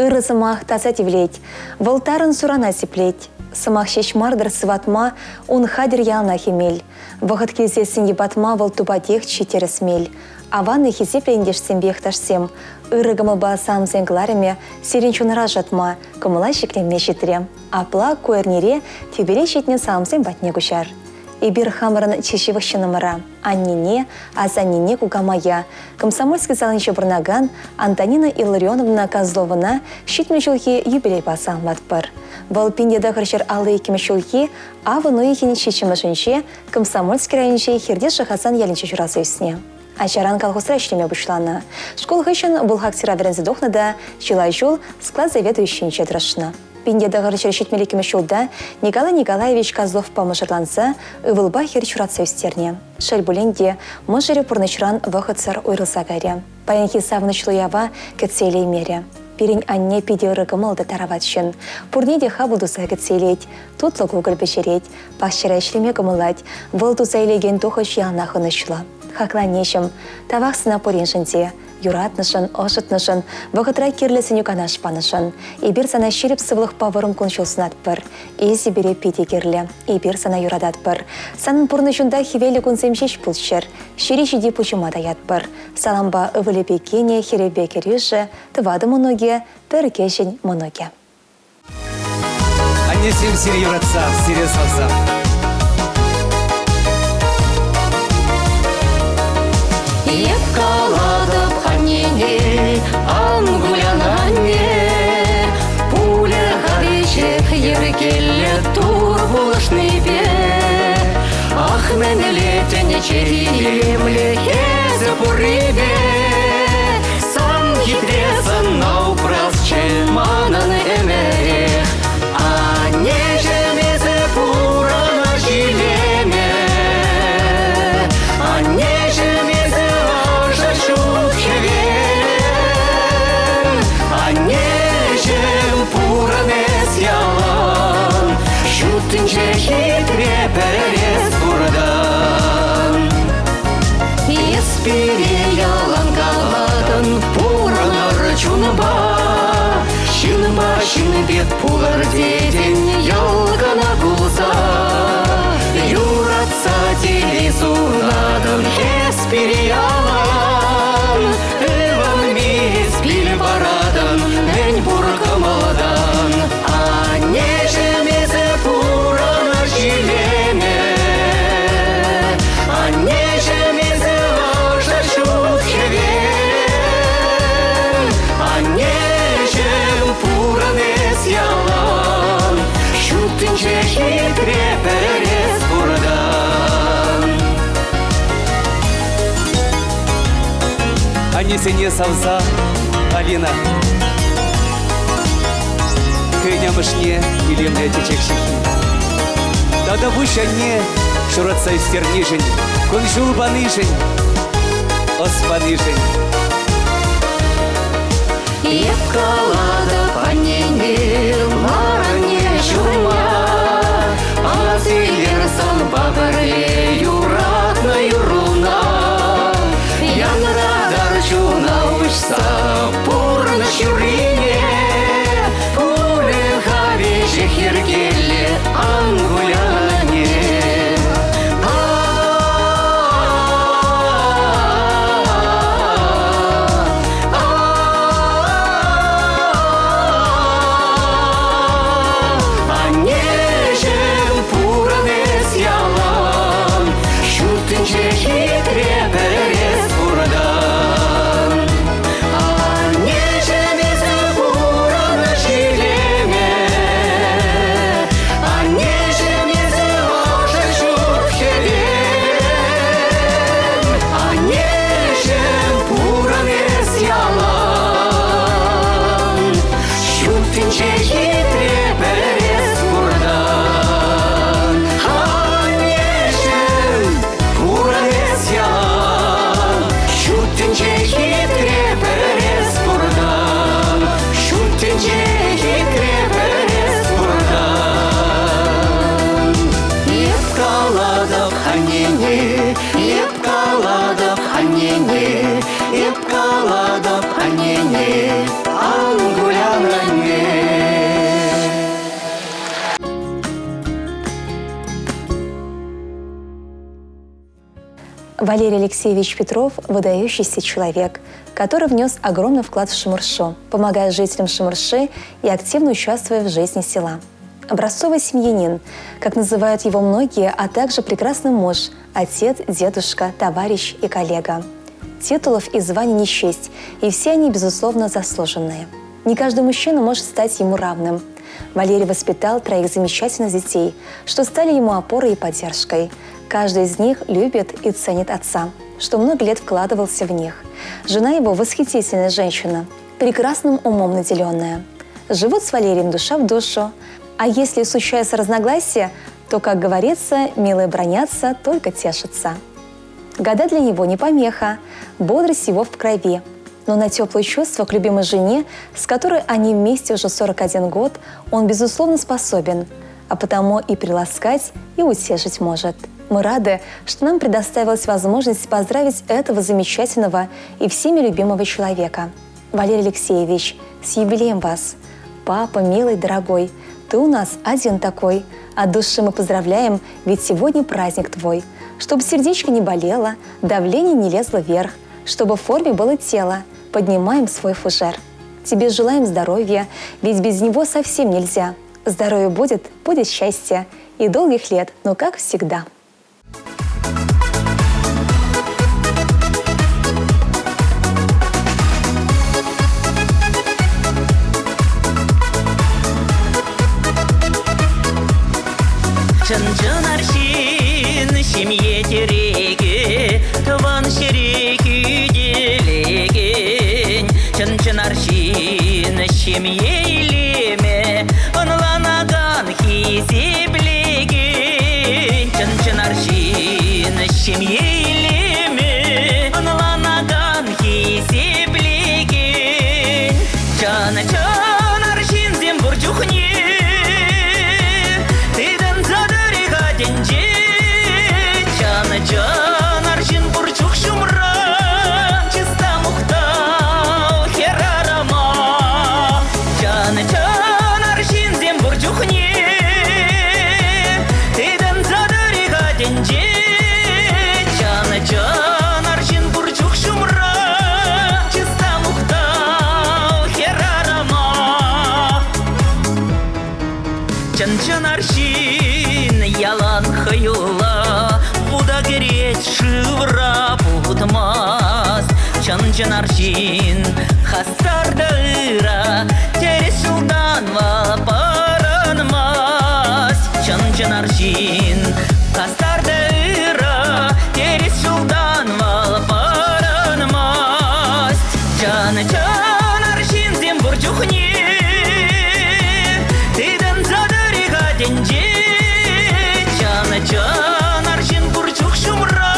Ырӑ сӑмах таса тивлет, вӑл тарӑн сурана сиплет. Сӑмах ҫеҫ мар-тӑр сыватма, ун хатӗр яланах эмел. Вӑхӑт килсессӗн йӑпатма вӑл тупатех чи тӗрӗс мел. Аван-и хисеплӗ ентешсемпе йӑхташсем, ырӑ кӑмӑлпа самсен кӑларӑмӗ сирӗн чунра ӑшӑтма, кӑмӑла ҫӗклеме ҫитрӗ. Апла ку эрнере тӳпере ҫитнӗ саламсем патне куҫар. Эпир хамӑрӑн чи ҫывӑх ҫыннӑмӑра, аннене, асаннене, кукамая, Комсомольски салинче пурӑнакан Антонина Илларионовна Козловӑна 70 ҫулхи юбилейпа саламлатпӑр. Вӑл 1952 ҫулхи авӑн уйӑхӗн ҫиччӗмӗшӗнче Комсомольски районӗнчи Хирти Шӑхасан ялӗнче ҫуралса ӳснӗ. Ачаран колхозра ӗҫлеме пуҫланӑ. Шкул хыҫҫӑн бухгалтера вӗренсе тухнӑ та чылай ҫул склад заведующийӗнче тӑрӑшнӑ. 1972 ҫулта Николай Николаевич Козловпа мӑшӑрланса ывӑлпа хӗр ҫуратса ӳстернӗ. Шел пулин те, мӑшӑрӗ пурнӑҫран вӑхӑтсӑр уйрӑлса кайрӗ. Паянхи савӑнӑҫлӑ уява кӗтсе илеймерӗ. Пирӗн анне питӗ ырӑ кӑмӑл та тарават ҫын. Пурне те хапӑл туса кӗтсе илет, тутлӑ кукӑль пӗҫерет, пахчара ӗҫлеме кӑмӑллать. Вӑл туса илекен тухӑҫ яланах ӑнӑҫлӑ. Хаклӑ аннеҫӗм, тавах сана пуриншӗн те. Юратнӑшӑн, ӑшӑтнӑшӑн, вӑхӑтра кирлӗ сӗнӳ-канаш панӑшӑн. Эпир сана ҫирӗп сывлӑхпа вӑрӑм кун-ҫул сунатпӑр. Эсӗ пире питӗ кирлӗ. Эпир сана юрататпӑр. Санӑн пурнӑҫунта хӗвеллӗ кунсем ҫеҫ пулччӑр. Ҫӗре ҫити пуҫӑма таятпӑр. Салампа ывӑлӗпе кинӗ, хӗрӗпе кӗрӳшӗ, тӑватӑ мӑнукӗ, пӗр кӗҫӗн мӑнукӗ. Аннесем сире юратса, сире савса. Эп калатӑп аннене, ан кулян, анне. Пулӗ-ха веҫех йӗркеллӗ Тур пулӑшнипе. Ах, мӗнле тӗнче илемлӗ эсӗ пуррипе. Сан хитре сӑнна упрасчӗ манӑн ӗмӗрех. Аннеҫӗм, эсӗ пурӑнӑҫ илемӗ. Аннеҫӗм, эсӗ ӑшӑ ҫут хӗвел. Аннеҫӗм, пурӑн эс ялан. Ҫут тӗнче хитре пӗр эс пуртан. Эс пире ялан калатӑн, пурӑнӑр чунпа. Ҫынпа ҫын пек пулӑр тетӗн, йӑл кӑна кулса. Юратса телей сунатӑн, эс пире ялан. Ывӑнми эс пил паратӑн, мӗн пур кӑмӑлтан. Аннеҫӗм, эсӗ пурӑнӑҫ илемӗ. Аннеҫӗм, эсӗ ӑшӑ ҫут хӗвел. Аннеҫӗм, пурӑн эс ялан. Ҫут тӗнче хитре пӗр эс пуртан. Аннесене савса Алина хӑйӗн амӑшне илемлӗ чечек ҫыххи. Тата пуҫ анне ҫуратса ӳстернишӗн, кун-ҫул панишӗн, ӑс панишӗн. Эп калатӑп аннене, мар анне ҫурма. Асилер санпа пӗрле юратнӑ юрруна. Янратар чуна уҫса пурнӑҫ юррине. Пулӗ-ха веҫех йӗркеллӗ, ан кулян, анне. Аннеҫӗм, пурӑн эс ялан, ҫут тӗнче хитре пӗр эс пуртан. Аннеҫӗм, эсӗ пурӑнӑҫ илемӗ, Аннеҫӗм, эсӗ ӑшӑ ҫут хӗвел. Аннеҫӗм, пурӑн эс ялан, Ҫут тӗнче хитре пӗр эс пуртан. Аннеҫӗм, пурӑн эс ялан, Ҫут тӗнче хитре пӗр эс пуртан. Ҫут тӗнче хитре пӗр эс пуртан. Эп калатӑп аннене, эп калатӑп аннене, эп калатӑп аннене, ан кулян. Валерий Алексеевич Петров – выдающийся человек, который внес огромный вклад в Шемуршу, помогая жителям Шемурши и активно участвуя в жизни села. Образцовый семьянин, как называют его многие, а также прекрасный муж, отец, дедушка, товарищ и коллега. Титулов и званий не счесть, и все они, безусловно, заслуженные. Не каждый мужчина может стать ему равным. Валерий воспитал троих замечательных детей, что стали ему опорой и поддержкой. Каждый из них любит и ценит отца, что много лет вкладывался в них. Жена его восхитительная женщина, прекрасным умом наделенная. Живут с Валерием душа в душу. А если случаются разногласия, то, как говорится, милые бронятся, только тешатся. Года для него не помеха, бодрость его в крови. Но на теплые чувства к любимой жене, с которой они вместе уже 41 год, он, безусловно, способен, а потому и приласкать, и утешить может. Мы рады, что нам предоставилась возможность поздравить этого замечательного и всеми любимого человека. Валерий Алексеевич, с юбилеем вас! Папа, милый, дорогой, ты у нас один такой. От души мы поздравляем, ведь сегодня праздник твой. Чтобы сердечко не болело, давление не лезло вверх, чтобы в форме было тело, поднимаем свой фужер. Тебе желаем здоровья, ведь без него совсем нельзя. Здоровье будет, будет счастье и долгих лет, но как всегда. Чӑн-чӑн арҫын ҫемье тӗрекӗ, тӑван ҫӗре хӳтӗлекен. Чӑн-чӑн арҫын ҫемье илемӗ, ӑнланакан хисеплекен. Чӑн-чӑн арҫын ҫемье илемӗ, ӑнланакан хисеплекен. Чӑн-чӑн арҫынсем пур чухне тытӑнса тӑрӗ-ха тӗнче. Чӑн-чӑн арҫын пур чух ҫумра, чыс та мухтав хӗрарӑма. Чӑн-чӑн арҫынсем пур чухне тытӑнса тӑрӗ-ха тӗнче. Чӑн-чӑн арҫын пур чух ҫумра, чыс та мухтав хӗрарӑма. Чӑн-чӑн арҫын ялан хӑюллӑ, вута кӗрет, шывра путмасть. Чӑн-чӑн арҫын хастар та ырӑ, тӗрӗс ҫултан вӑл пӑрӑнмасть. Чӑн-чӑн арҫын хастар та ырӑ, тӗрӗс ҫултан вӑл пӑрӑнмасть. Чӑн-чӑн арҫынсем пур чухне тытӑнса тӑрӗ-ха тӗнче. Чӑн-чӑн арҫын пур чух ҫумра,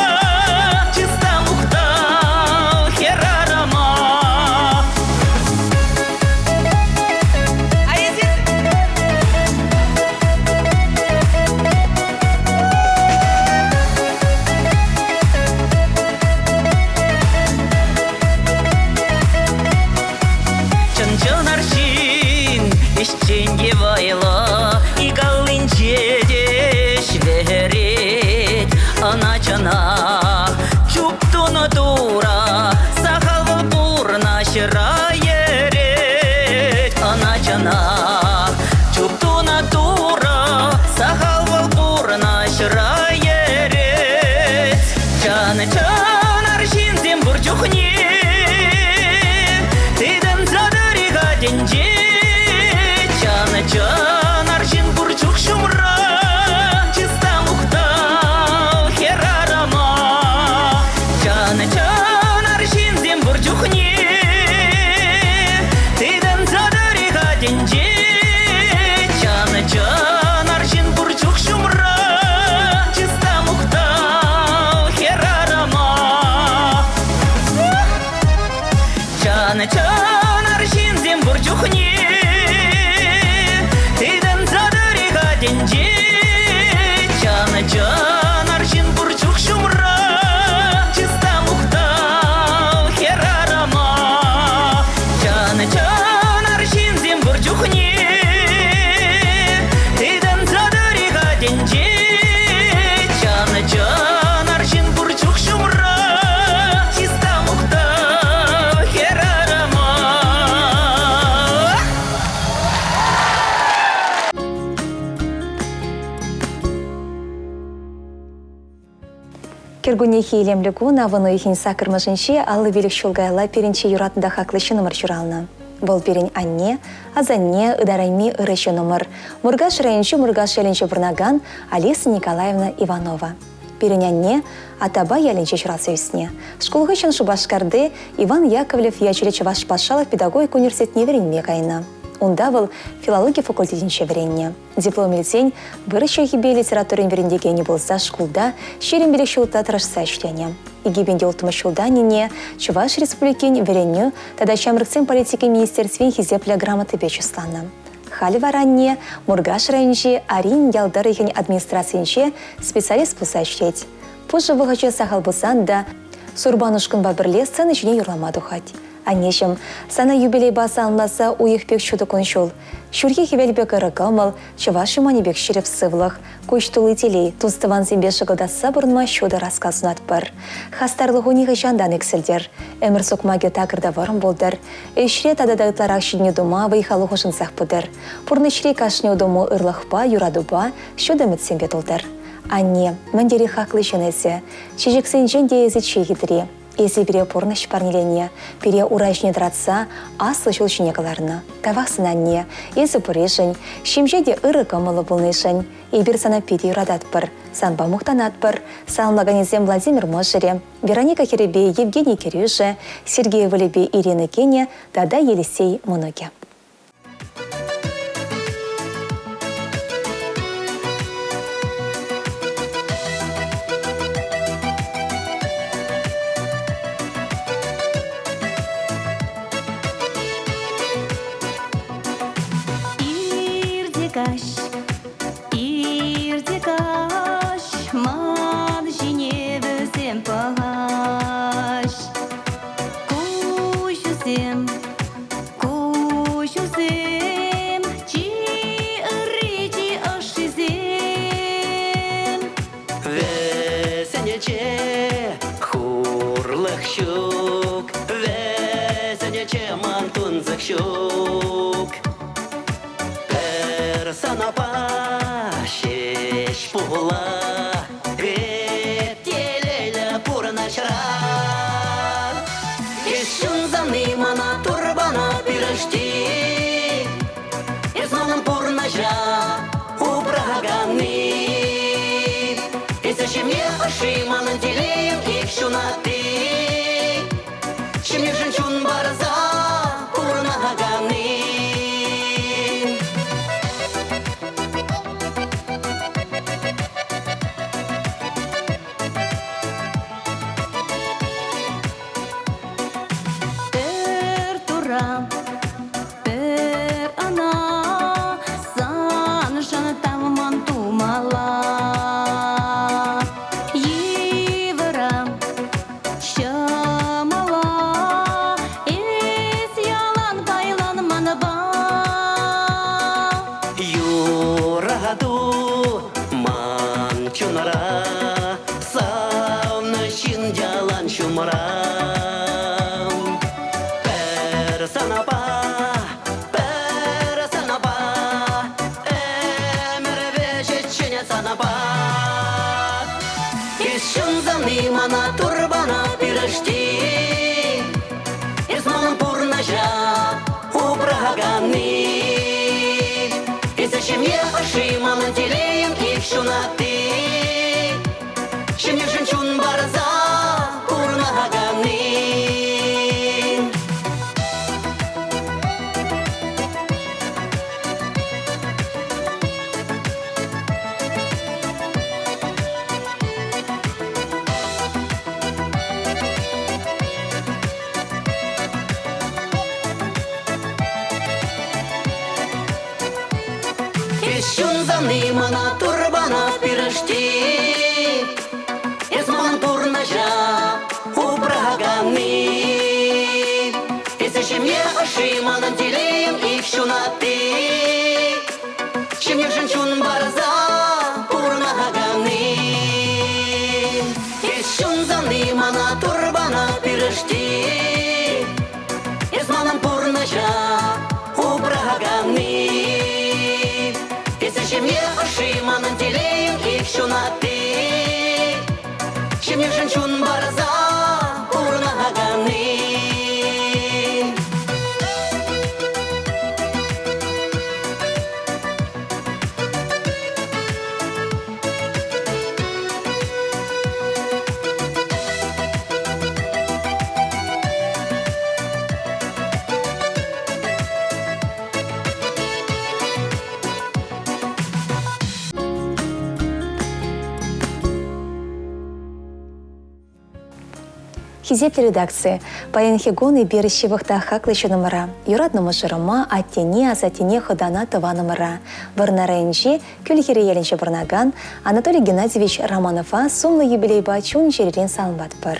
чыс та мухтав хӗрарӑма. А эсир Чӑн-чӑн арҫын ӗҫчен те вӑйлӑ, ик аллинче те ӗҫ вӗрет. Ӑна чӑнах чуп тунӑ Турӑ, сахал вӑл пурнӑҫра йӗрет. Ӑна чӑнах чуп тунӑ Турӑ, сахал вӑл пурнӑҫра йӗрет. Чӑн-чӑн арҫынсем пур чухне тытӑнса тӑрӗ-ха тӗнче. Чӑн-чӑн арҫын пур чух ҫумра, чыс та мухтав хӗрарӑма. Кӗркуннехи илемлӗ кун авӑн уйӑхӗн саккӑрмӗшӗнче 55 ҫул каялла пирӗн чи юратнӑ та хаклӑ ҫыннӑмӑр ҫуралнӑ. Вӑл пирӗн анне, асанне, ытарайми ырӑ ҫыннӑмӑр. Муркаш районӗнчи Муркаш ялӗнче пурӑнакан Алиса Николаевна Иванова. Пирӗн анне Атапа ялӗнче ҫуралса ӳснӗ. Шкул хыҫҫӑн Шупашкарти Иван Яковлев ячӗллӗ Чӑваш патшалӑх педагогика университетне вӗренме кайнӑ. Унта вӑл филологи факультетӗнче вӗреннӗ. Диплом илсен вырӑс чӗлхипе литературин вӗрентекенӗ пулса шкулта 25 ҫулта тӑрӑшса ӗҫленӗ. 2006 ҫулта нине Чӑваш Республикин Вӗренӳ тата ҫамрӑксен политикин министерствин хисеплӗ грамотипе чысланӑ. Халӗ вара анне Муркаш районӗнчи Арин ял тӑрӑхӗн администрацийӗнче специалист пулса ӗҫлет. Пушӑ вӑхӑчӗ сахал пулсан та Сурпан ушкӑнпа пӗрле сцена ҫине юрлама тухать. Аннеҫӗм, сана юбилейпа саламласа уйӑх пек ҫутӑ кун-ҫул, ҫурхи хӗвел пек ырӑ кӑмӑл, чӑваш юманӗ пек ҫирӗп сывлӑх, куҫ тулли телей, тус-тӑвансемпе шӑкӑлтатса пурӑнма ҫутӑ ӑраскал сунатпӑр. Хастарлӑху нихӑҫан та ан иксӗлтӗр. Ӗмӗр сукмакӗ такӑр та вӑрӑм пултӑр. Ӗҫре тата та ытларах ҫитӗнӳ тума вӑй-халу хушӑнсах пытӑр. Пурнӑҫри кашни утӑму ырлӑхпа, юратупа, ҫут ӗмӗтсемпе тултӑр. Анне, мӗн тери хаклӑ ҫын эсӗ. Чечексенчен те эсӗ чи хитри. Эсӗ пире пурнӑҫ парнеленӗ, пире ура ҫине тӑратса аслӑ ҫул ҫине кӑларнӑ. Тавах сана, анне, эсӗ пурришӗн, ҫемҫе те ырӑ кӑмӑллӑ пулнишӗн. Эпир сана питӗ юрататпӑр, санпа мухтанатпӑр. Саламлаканӗсем Владимир мӑшӑрӗ, Вероника хӗрӗпе Евгений кӗрӳшӗ, Сергей ывӑлӗпе Ирина кинӗ тата Елисей мӑнукӗ. Ир те каҫ, ир те каҫ, ман ҫине вӗсем пӑхаҫ. Куҫусем Куҫусем чи ырри, чи ӑшшисем. Вӗсенче хурлӑх ҫук, вӗсенче ман тунсӑх ҫук. Пӗр санапа ҫеҫ пула эп телейлӗ пурӑнӑҫра. Эс ҫунсани мана турбана пирӗшти. Эс манӑн пурнӑҫа упраканни. Эсӗ ҫемье ӑшши манӑн телейӗм ик ҫунатти. Ҫемьешӗн чун парса пурӑнаканни. Пӗр тура, пӗр ӑна саншӑн тавман тумалла. Йывӑра, ҫӑмӑла эс ялан пайлан манпа. Юрату ман чунра, савнӑ ҫын ялан ҫумра. Пӗр санапа, пӗр санапа, ӗмӗр вӗҫӗччен санапа. Эс ҫунсани мана турбана пирӗшти, эс манӑн пурнӑҫа упраканни. Эсӗ ҫемье ӑшши манӑн телейӗм ик ҫунатти. Ҫемьешӗн чун парса пурӑнаканни. Эс ҫунсани мана турбана пирӗшти. Эс манӑн пурнӑҫа упраканни. Эсӗ ҫемье ӑшши манӑн телейӗм ик ҫунатти. Ҫемьешӗн чун парса пурӑнаканни. Эс ҫунсани мана турбана пирӗшти. Эс манӑн пурнӑҫа упраканни. Эсӗ ҫемье ӑшши манӑн телейӗм ик ҫунатти. Ҫемьешӗн чун парса пурӑнаканни. Хисеплӗ редакци, паянхи кун эпир ҫывӑх та хаклӑ ҫыннӑмӑра, юратнӑ мӑшӑрӑма, аттене, асаттене, хӑтана, тӑванӑмӑра, Вӑрнар районӗнчи Кӳлхӗре ялӗнче пурӑнакан Анатолий Геннадьевич Романова сумлӑ юбилейпа чун-чӗререн саламлатпӑр.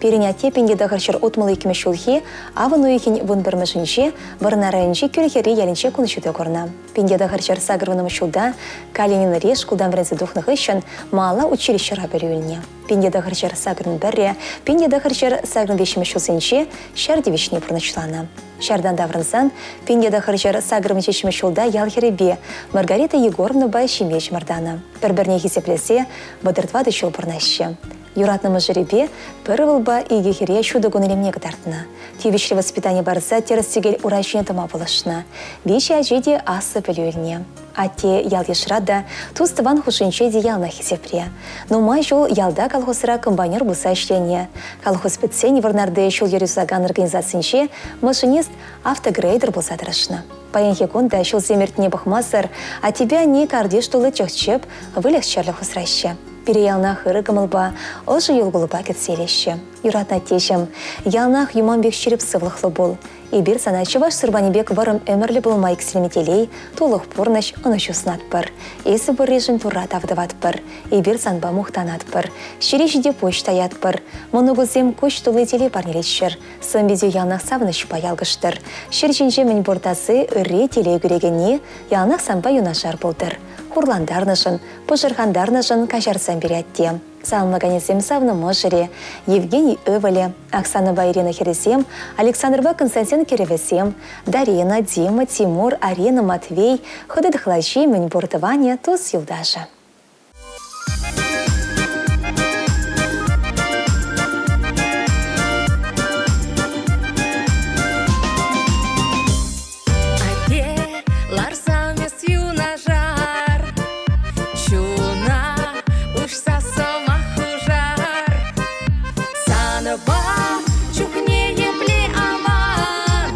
Пирӗн атте 1962 ҫулхи авӑн уйӑхӗн 11-мӗшӗнче Вӑрнар районӗнчи Кӳлхӗре ялӗнче кун ҫути курнӑ. 1980 ҫулта Калининӑри шкултан вӗренсе тухнӑ хыҫҫӑн Мала училищӑра пӗлӳ илнӗ. 1981 1985 ҫулсенче ҫар тивӗҫне пурнӑҫланӑ. Ҫартан таврӑнсан 1987 ҫулта ял хӗрӗпе Маргарита Егоровнӑпа ҫемье чӑмӑртанӑ. Пӗр-пӗрне хисеплесе 34 ҫул пурӑнаҫҫӗ. Юратнӑ мӑшӑрӗпе пӗр ывӑлпа икӗ хӗре ҫутӑ кун илемне кӑтартнӑ. Тивӗҫлӗ воспитани парса тӗрӗс-тӗкел ура ҫине тӑма пулӑшнӑ. Виҫӗ ачи те аслӑ пӗлӳ илнӗ. Атте ял-йышра та, тус-тӑван хушшинче те яланах хисепре. Нумай ҫул ялта колхозра комбайнер пулса ӗҫленӗ. Колхоз пӗтсен Вӑрнарти ҫул-йӗр юсакан организацинче машинист автогрейдер пулса тӑрӑшнӑ. Паянхи кун та ҫулсем иртнине пӑхмасӑр аттепе анне картиш тулли чӑх-чӗп, выльӑх-чӗрлӗх усраҫҫӗ. Пире яланах ырӑ кӑмӑлпа, ӑшӑ йӑл-кулӑпа кӗтсе илеҫҫӗ. Юратнӑ аттеҫӗм, яланах юман пек ҫирӗп сывлӑхлӑ пул. Эпир сана чӑваш сурпанӗ пек вӑрӑм ӗмӗрлӗ пулма иксӗлми телей, тулӑх пурнӑҫ, ӑнӑҫу сунатпӑр. Эсӗ пурришӗн Турра тав тӑватпӑр. Эпир санпа мухтанатпӑр. Ҫӗре ҫити пуҫ таятпӑр. Мӑнукусем куҫ тулли телей парнелеччӗр. Сӑн-питӳ яланах савӑнӑҫпа ялкӑштӑр. Ҫӗр ҫинче мӗн пур таси, ырри, телей кӳрекенни яланах санпа юнашар пултӑр. Хурлантарнӑшӑн, пӑшӑрхантарнӑшӑн каҫарсам пире атте. Саламлаканӗсем савнӑ мӑшӑрӗ, Евгений ывӑлӗ, Оксанӑпа Ирина хӗрӗсем, Александрпа Константин кӗрӗвӗсем, Дарина, Дима, Тимур, Арина, Матвей, хытӑ тӑхлачи, мӗнпур тӑванӗ, тус-юлташӗ. Атте, ларсан эс юнашар, чуна уҫса сӑмах хушар. Санпа чухне епле аван,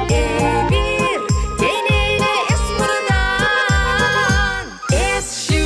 эпир телейлӗ эс пурӑнан. Эс ҫӳ.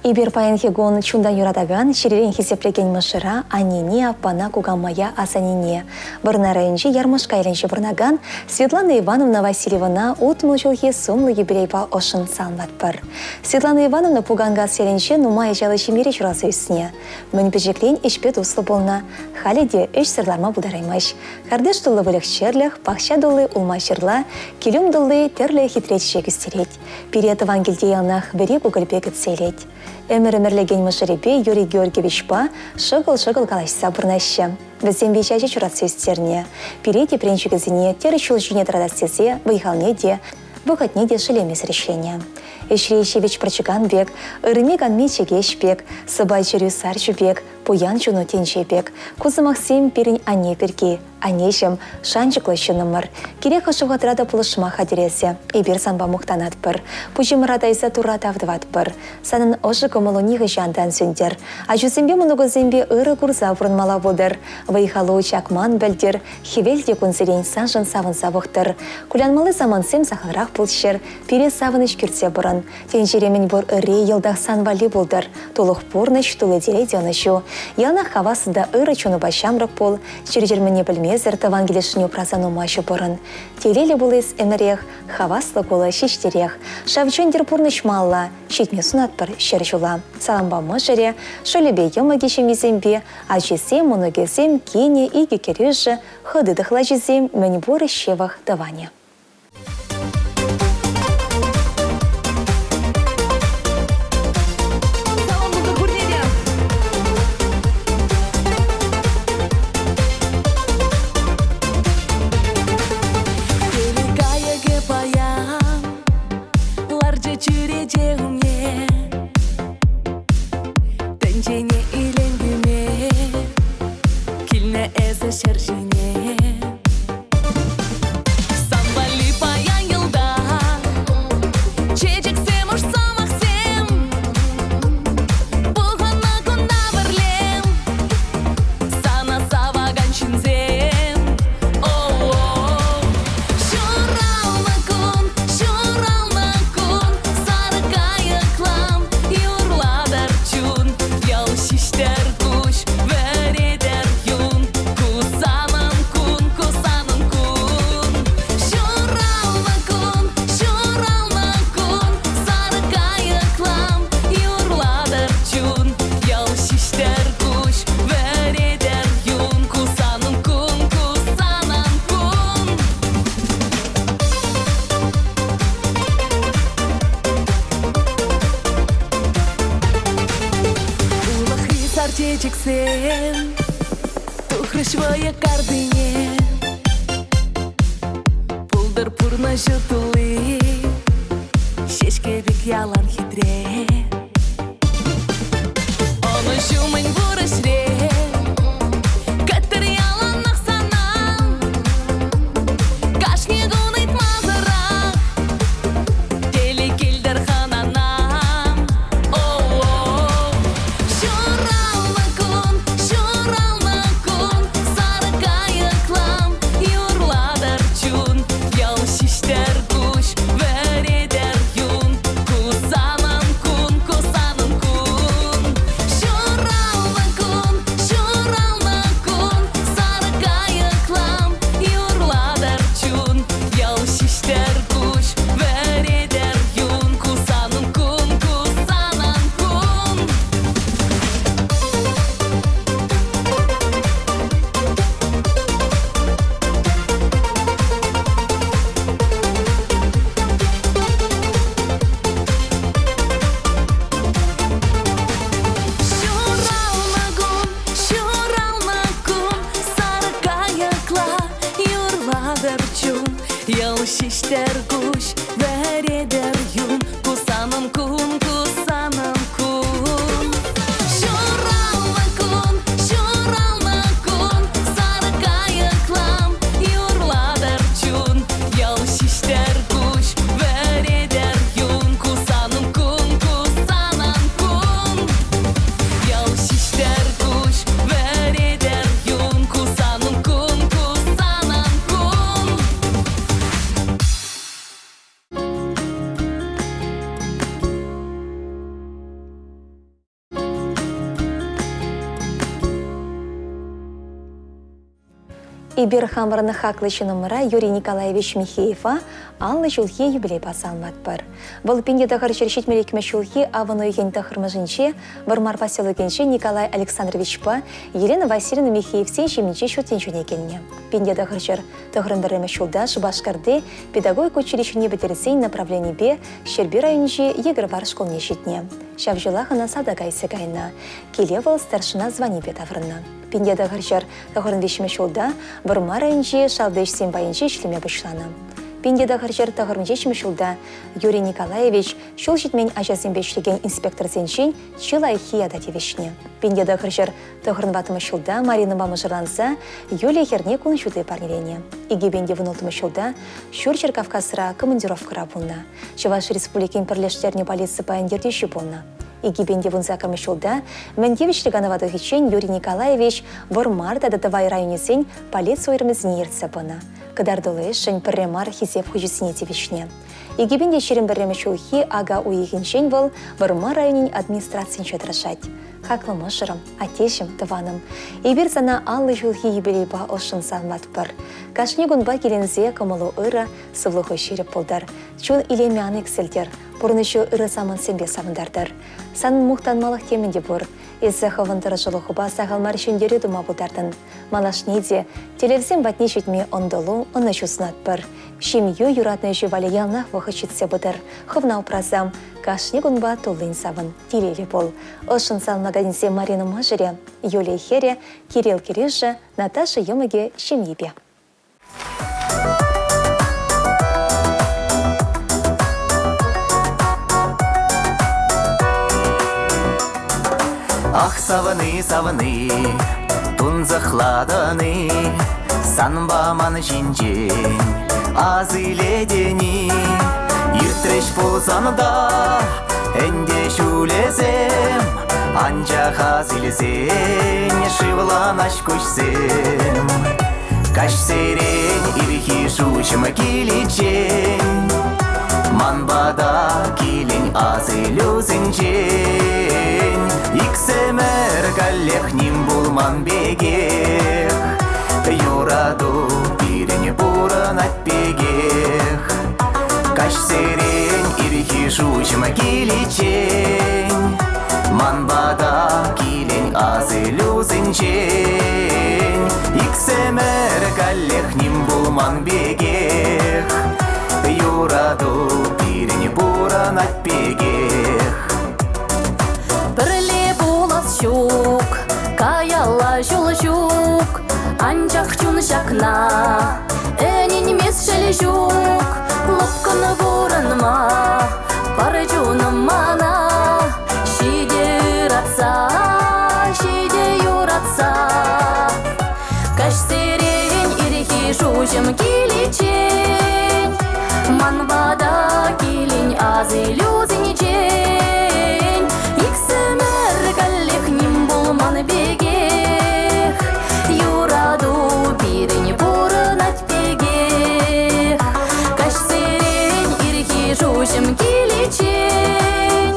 Эпир паянхи кун чунтан юратакан, чӗререн хисеплекен мӑшӑра, аннене, аппана, кукамая, асаннене, Вӑрнар районӗнчи Ярмушка ялӗнче пурӑнакан Светлана Ивановна Васильевӑна 60 ҫулхи сумлӑ юбилейпа ӑшшӑн саламлатпӑр. Светлана Ивановна Пуканкас ялӗнче нумай ачаллӑ ҫемьере ҫуралса ӳснӗ. Мӗн пӗчӗкрен ӗҫпе туслӑ пулнӑ. Халӗ те ӗҫсӗр ларма пултараймасть. Картиш тулли выльӑх-чӗрлӗх, пахча тулли улма-ҫырла, килӗм тулли тӗрлӗ хитре чечек ӳстерет. Пире тӑван килте яланах вӗри кукӑльпе кӗтсе илет. Ӗмӗр ӗмӗрлекен мӑшӑрӗпе Юрий Георгиевичпа шӑкӑл-шӑкӑл калаҫса пурӑнаҫҫӗ. Вӗсем виҫ ача ҫуратса ӳстернӗ. Пире тӗпренчӗкӗсене тӗрӗс ҫул ҫине тӑратас тесе вӑй-халне те, вӑхӑтне те шеллемесӗр ӗҫленӗ. Ӗҫре ҫивӗч пӑрчӑкан пек, ырми-канми чӗкеҫ пек, сӑпай чӗрӳ сарчӗ пек, пуян чуну тӗнче пек. Ку сӑмахсем пирӗн анне пирки. Аннеҫӗм, шанчӑклӑ ҫыннӑмӑр. Кирек хӑш вӑхӑтра та пулӑшма хатӗр эсӗ. Эпир санпа мухтанатпӑр. Пуҫӑмӑра тайса Турра тав тӑватпӑр. Санӑн ӑшӑ кӑмӑлу нихӑҫан та ан сӳнтӗр. Ачусемпе мӑнукусемпе ырӑ курса пурӑнмалла пултӑр. Вӑй-халу чакман пӗлтӗр, хӗвел те кунсерен саншӑн савӑнса пӑхтӑр. Кулянмалли самантсем сахалрах пулччӑр, пире савӑнӑҫ кӳртсе пурӑн. Тӗнчере мӗнпур ырри йӑлтах сан валли пултӑр. Тулӑх пурнӑҫ, тулли телей те ӑнӑҫу. Яланах хаваслӑ та ырӑ чунупа ҫамрӑк пул, чир-чӗр мӗнне пӗлмесӗр тӑван килӗшне упраса нумай ҫупӑрӑн. Телейлӗ пул эс ӗмӗрех, хаваслӑ кулӑ ҫиҫтерех. Шав чӗнтӗр пурнӑҫ малла, ҫитме сунатпӑр 100 ҫула. Салампа мӑшӑрӗ, шӑллӗпе йӑмӑкӗ ҫемйисемпе, ачисем, мӑнукӗсем, кинӗ, икӗ кӗрӳшӗ, хӑти тӑхлачисем, мӗнпур ҫывӑх тӑванӗ. Салам пултӑр пурне те! Телей кайӑкӗ паян ларчӗ чӳрече умне. Тӗнчене илем кӳме килнӗ эсӗ ҫӗр ҫине. Сан валли паян йӑлтах чечексем, уш сӑмахсем. Пухӑннӑ кунта пӗрле сана савакан ҫынсем. О-о-о. Ҫуралнӑ кун, ҫуралнӑ кун, сарӑ кайӑклам юрлатӑр чун. Ял ҫиҫтӗр куҫ, вӗретӗр юн. Ку санӑн кун, ку санӑн кун. Ҫуралнӑ кун, ҫуралнӑ кун, сарӑ кайӑклам юрлатӑр чун. Ял ҫиҫтӗр куҫ, вӗретӗр юн. Ку санӑн кун, ку санӑн кун. Улӑхри сар чечексем тухрӗҫ вӑйӑ картине. Пултӑр пурнӑҫу тулли, ҫеҫке пек ялан хитре. Ӑнӑҫу мӗн пур ӗҫре, кӗттӗр яланах сана. Кашни кун ыйтмасӑрах телей килтӗр хӑнана. О-о-о. Ҫуралнӑ кун, ҫуралнӑ кун, сарӑ кайӑклам юрлатӑр чун. Ял ҫиҫтӗр куҫ, вӗретӗр юн. Ку санӑн кун, ку санӑн кун. Ҫуралнӑ кун, ҫуралнӑ кун, сарӑ кайӑклам юрлатӑр чун. Ял ҫиҫтӗр куҫ, вӗретӗр юн. Ку санӑн кун, ку санӑн кун. Ҫуралнӑ кун, ҫуралнӑ кун, сарӑ кайӑкла юрлатӑр чун. Йӑл ҫиҫтӗр куҫ, вӗретӗр юн. Ку санӑн кун, ку санӑн кун. Ҫуралнӑ кун, ҫуралнӑ кун, сарӑ кайӑклам юрлатӑр чун. Йӑл ҫиҫтӗр куҫ, вӗретӗр юн. Ку санӑн кун, ку санӑн кун. Йӑл ҫиҫтӗр куҫ, вӗретӗр юн. Ку санӑн кун, ку санӑн кун. Эпир хамӑрӑн хаклӑ ҫыннӑмӑра Юрий Николаевич Михеева 50 ҫулхи юбилейпа саламлатпӑр. Вӑл 1972 ҫулхи авӑн уйӑхӗн тӑххӑрмӗшӗнче Вӑрмар поселокӗнче Николай Александровичпа Елена Васильевна Михеевсен ҫемйинче ҫут тӗнчене килнӗ. 1991 ҫулта Шупашкарти педагогика училищине пӗтерсен направленипе Ҫӗрпӳ районӗнчи Йӗкӗрвар шкулне ҫитнӗ. Ҫав ҫулах ӑна салтака илсе кайнӑ. Киле вӑл старшина званипе таврӑннӑ. 1993 ҫулта Вӑрмар районӗнчи шалти ӗҫсен пайӗнче ӗҫлеме пуҫланӑ. 1997 ҫулта Юрий Николаевич ҫул ҫитмен ачасемпе ӗҫлекен инспекторсенчен чи лайӑххи ята тивӗҫнӗ. 1994 ҫулта Маринӑпа мӑшӑрланса Юлия хӗрне кун ҫути парнеленӗ. 2016 ҫулта Ҫурҫӗр Кавказра командировкӑра пулнӑ. Чӑваш Республикин пӗрлештернӗ полици пайӗн ертӳҫи пулнӑ. 2018 ҫулта мӗн тивӗҫлӗ канӑва тухиччен Юрий Николаевич Вӑрмар тата Тӑвай районӗсен полици уйрӑмӗсене ертсе пынӑ. Кӑтартуллӑ ӗҫшӗн пӗрре мар хисеп хучӗсене тивӗҫнӗ. 2021 ҫулхи ака уйӑхӗнчен вӑл Вӑрмар районӗн администрацийӗнче тӑрӑшать. Хаклӑ мӑшӑрӑм, аттеҫӗм, тӑванӑм, эпир сана 50 ҫулхи юбилейпа ӑшшӑн саламлатпӑр. Кашни кунпа киленсе кӑмӑлу ырӑ, сывлӑху ҫирӗп пултӑр. Чун илемӗ ан иксӗлтӗр, пурнӑҫу ырӑ самантсемпе савӑнтартӑр. Санӑн мухтанмалӑх темӗн те пур. Эсӗ хӑвӑн тӑрӑшулӑхупа сахал мар ҫӗнтерӳ тума пултартӑн. Малашне те тӗллевсем патне ҫитме ӑнтӑлу, ӑнӑҫу сунатпӑр. Ҫемйӳ юратнӑ ӗҫӳ валли яланах вӑхӑт ҫитсе пытӑр. Хӑвна упрасам, кашни кунпа туллин савӑн, телейлӗ пул. Ӑшшӑн саламлаканӗсем Марина мӑшӑрӗ, Юлия хӗрӗ, Кирилл кӗрӳшӗ, Наташа йӑмӑкӗ ҫемйипе. Ах, савӑни, савӑни, тунсӑхлатӑн-и, санпа ман ҫинчен ас илетӗн-и? Иртрӗҫ пулсан та ӗнтӗ ҫулӗсем, анчах ас илсен шывланаҫ куҫсем. Каҫсерен ирхи шуҫӑм киличчен ман пата килен асилӳсенчен иксӗмӗр каллех ним пулман пекех юрату пирӗн пурӑнать пекех. Каҫсерен ирхи шуҫӑм киличчен ман пата килен асилӳсенчен иксӗмӗр каллех ним пулман пекех юрату пирӗн пурӑнать пекех. Пӗрле пулас ҫук, каялла ҫул ҫук, анчах чун ҫакна ӗненмест шел ҫук. Лӑпкӑн пурӑнма пар чунӑм мана, ҫитӗ ыратса, ҫитӗ юратса. Каҫсерен ирхи шуҫӑм киличчен ман пата килен асилӳсенчен иксӗмӗр каллех ним пулман пекех юрату пирӗн пурӑнать пекех. Каҫсерен ирхи шуҫӑм киличчен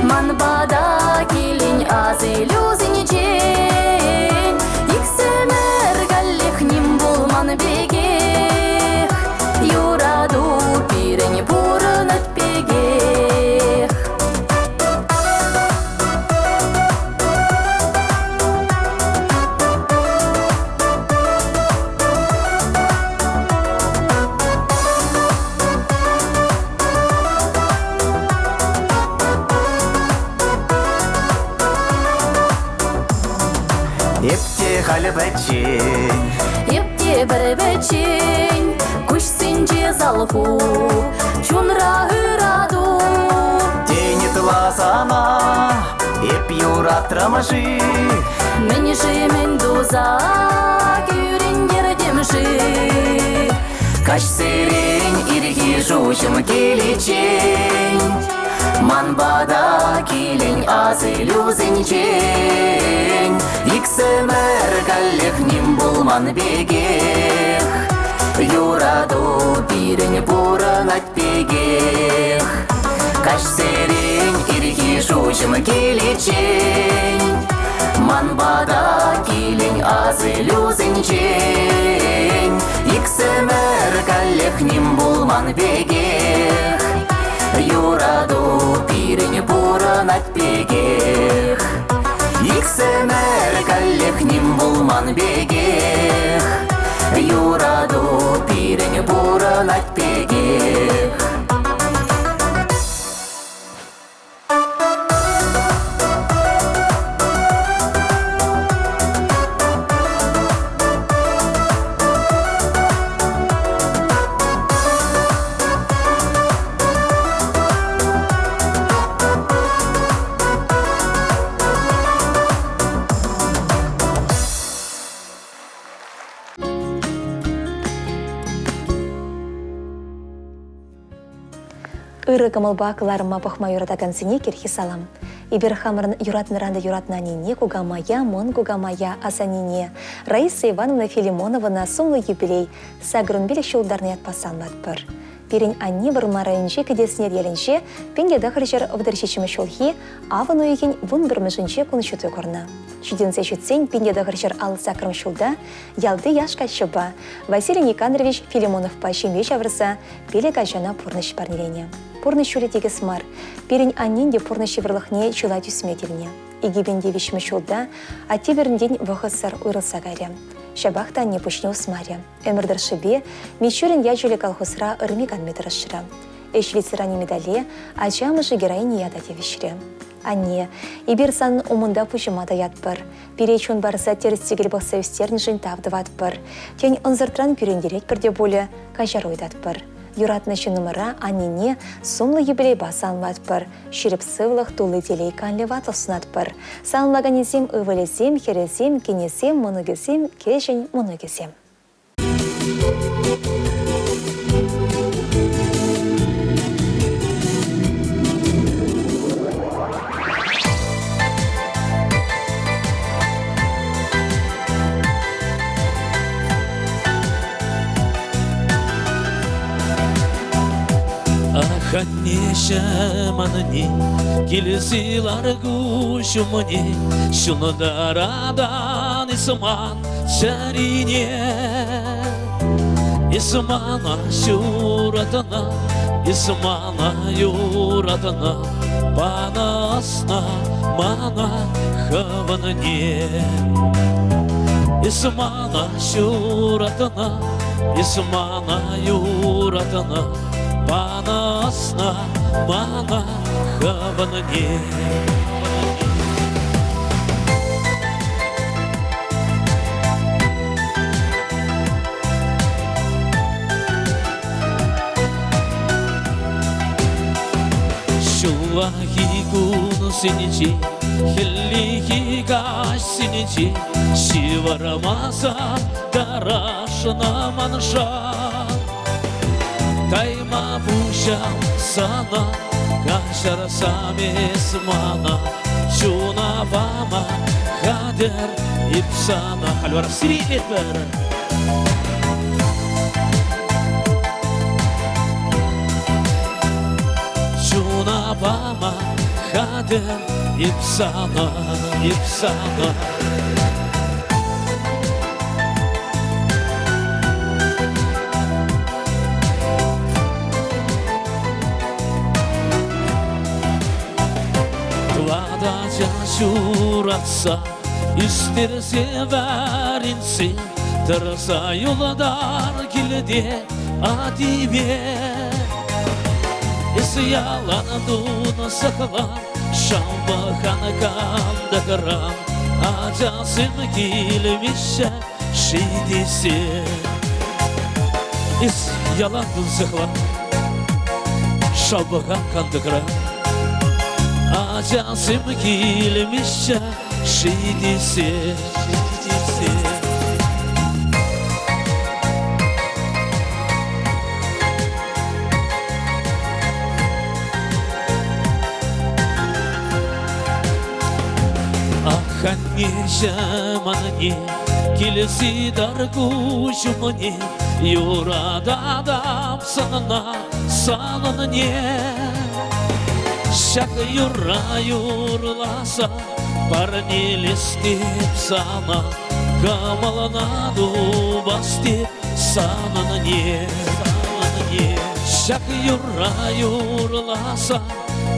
ман пата килен асилӳсенчен иксӗмӗр каллех ним пулман пекех юрату пирӗн пурӑнать пекех. Эп те халӗ пӗччен. Эп те пӗр пӗччен, куҫсенче салху, чунра ырату. Тен ытла сана эп юратрӑм-ши? Мӗн-ши, мӗн туса кӳрентертӗм-ши? Каҫсерен ирхи шуҫӑм киличчен ман пата килен асилӳсенчен иксӗмӗр каллех ним пулман пекех юрату пирӗн пурӑнать пекех. Каҫсерен ирхи шуҫӑм киличчен ман пата килен асилӳсенчен. каллех ним пулман пекех. Юрату пирӗн пурӑнать пекех. Иксӗмӗр каллех ним пулман пекех. Юрату пирӗн пурӑнать пекех. Ырӑ кӑмӑлпа кӑларӑма пӑхма юратакансене кӗрхи салам. Эпир хамӑрӑн юратнӑран та юратнӑ аннене, кукамая, мӑн кукамая, асаннене, Раиса Ивановна Филимоновӑна сумлӑ юбилей, 85 ҫултарнӑ ятпа саламлатпӑр. Пирӗн анне Вӑрмар районӗнчи Кӗтеснер ялӗнче 1937 ҫулхи авӑн уйӑхӗн 11-мӗшӗнче кун ҫути курнӑ. Ҫитӗнсе ҫитсен 1958 ҫулта ялти яш каччӑпа Василий Никандрович Филимоновпа ҫемье ҫавӑрса пилӗк ачана пурнӑҫ парнеленӗ. Пурнӑҫ ҫулӗ тикӗс мар. Пирӗн аннен те пурнӑҫ йывӑрлӑхне чылай тӳсме тивнӗ. 2003 ҫулта атте пирӗнтен вӑхӑтсӑр уйрӑлса кайрӗ. Ҫапах та анне пуҫне усмарӗ. Ӗмӗр тӑршшӗпе Мичурин ячӗллӗ колхозра ырми-канми тӑрӑшрӗ. Ӗҫ ветеранӗ медале ача амӑшӗ героини ята тивӗҫрӗ. Анне, эпир санӑн умӑнта пуҫӑма таятпӑр. Пире чун парса тӗрӗс-тӗкел пӑхса ӳстернӗшӗн тав тӑватпӑр. Тен, ӑнсӑртран кӳрентеретпӗр те пулӗ, каҫару ыйтатпӑр. Юратнӑ ҫыннӑмӑра, аннене, сумлӑ юбилейпа саламлатпӑр, ҫирӗп сывлӑх, тулли телей, канлӗ ватлӑх сунатпӑр. Саламлаканӗсем ывӑлӗсем, хӗрӗсем, кинӗсем, мӑнукӗсем, кӗҫӗн мӑнукӗсем. Ах, аннеҫӗм, анне, килсе лар куҫ умне, ҫунтаратан эс ман чӗрине. Эс мана ҫуратна, эс мана юратнӑ, панӑ ӑсна мана хӑвӑнне. Эс мана ҫуратнӑ, эс мана юратнӑ, панӑ ӑсна мана хӑвӑнне. Ҫуллахи кунсенче, хӗллехи каҫсенче ҫывӑрмасан тӑрашнӑ манша. Тайма пуҫам сана, каҫарсам эс мана, чуна пама хатӗр эп сана. Халь вара сирилетпӗр. Чуна пама хатӗр эп сана, эп сана. Тӑватӑ ҫуратса ӳстерсе вӗрентсе тӑрса юлтар килте атипе. Эс ялан тунӑ сӑхлан, шампӑхан кантӑкран ачасем килмеҫҫӗ ши тесе. Эс ялан тунсӑхлан, шалпӑхан кантӑкран ачасем килмеҫҫӗ ши тесе, тесе. Ах, аннеҫӗм, анне, килсе тӑр куҫ умне, юрататӑп сана, санӑнне. Ҫак юрра юрласа парнелес теп сана, кӑмӑлна тупас теп. Санӑн Ҫак юрра юрласа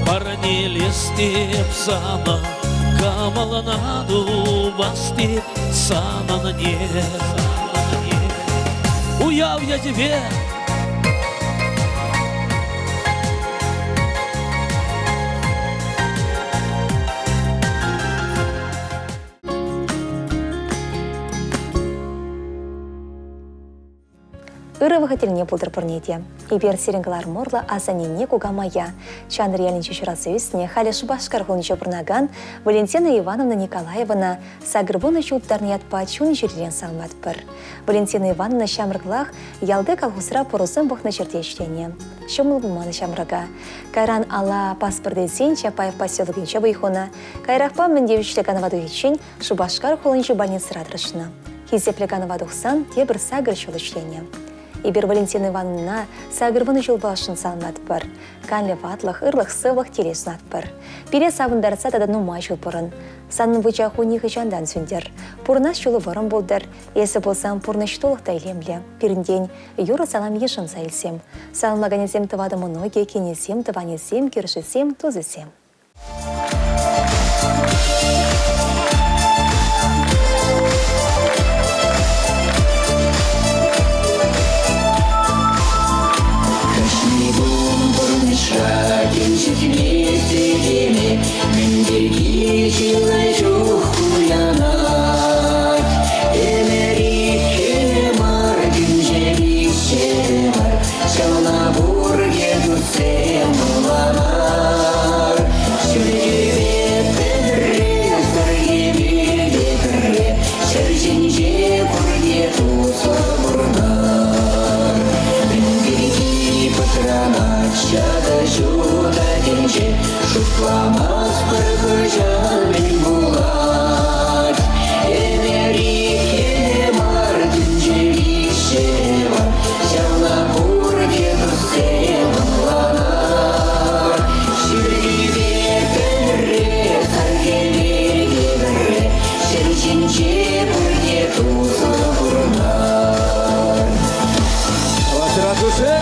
парнелес теп сана, кӑмӑлна тупас теп санӑн Уяв ячӗпе. Ырӑ вӑхӑт тӗлне пултӑр пурне те. Эпир сирӗн кӑларӑм урлӑ асаннене кукамая, Чантӑр ялӗнче ҫуралса ӳснӗ, халӗ Шупашкар хулинче пурӑнакан Валентина Ивановна Николаевана 80 ҫул тултарнӑ ятпа чун-чӗререн саламлатпӑр. Валентина Ивановна ҫамрӑклах ялти колхозра пӑрусем пӑхнӑ ҫӗрте ӗҫленӗ. Ҫӑмӑл пулман ҫамрӑка. Кайран алла паспорт илсен Чапаев поселокӗнче вӑй хунӑ. Каярахпа мӗн тивӗҫлӗ канӑва тухиччен Шупашкар хулинчи больницӑра тӑрӑшнӑ. Хисеплӗ канӑва тухсан тепӗр сакӑр ҫул ӗҫленӗ. Эпир Валентина Ивановнӑна 80 ҫулпа ӑшшӑн саламлатпӑр. Канлӗ ватлӑх, ырлӑх-сывлӑх телей сунатпӑр. Пире савӑнтарса тата нумай ҫул пурӑн. Санӑн вучаху нихӑҫантан сӳнтер. Пурӑнас ҫулу вӑрӑм пултӑр. Эсӗ пулсан пурнӑҫ тулӑх та илемлӗ. Пирӗнтен юрӑ салам йышӑнса илсем. Саламлаканӗсем тӑватӑ мӑнукӗ, кинӗсем, тӑванӗсем, кӳршисем, тусӗсем. Кашни кун пурнӑҫра килчӗкмест этеме, мӗн пирки чылай чух кулянать. Ӗмӗр иккӗ мар, тӗнче виҫҫӗ мар, ҫавна пурте туссем ӑнланар. Ҫӳлтӳпе пӗрре, сӑрхипе те пӗрре, ҫӗр ҫинче пурте туслӑ пурӑнар. Мӗн пирки пӑтранать ҫакӑ ҫутӑ тӗнче, шутламастпӑр хӑҫан мӗн пулать. Ӗмӗр иккӗ мар, тӗнче виҫҫӗ мар, ҫавна пурте туссем ӑнланар. Ҫӳлтипе пӗрре, сархӗве те пӗрре, ҫӗр ҫинче пурте туслӑ пурӑнар. Ваша.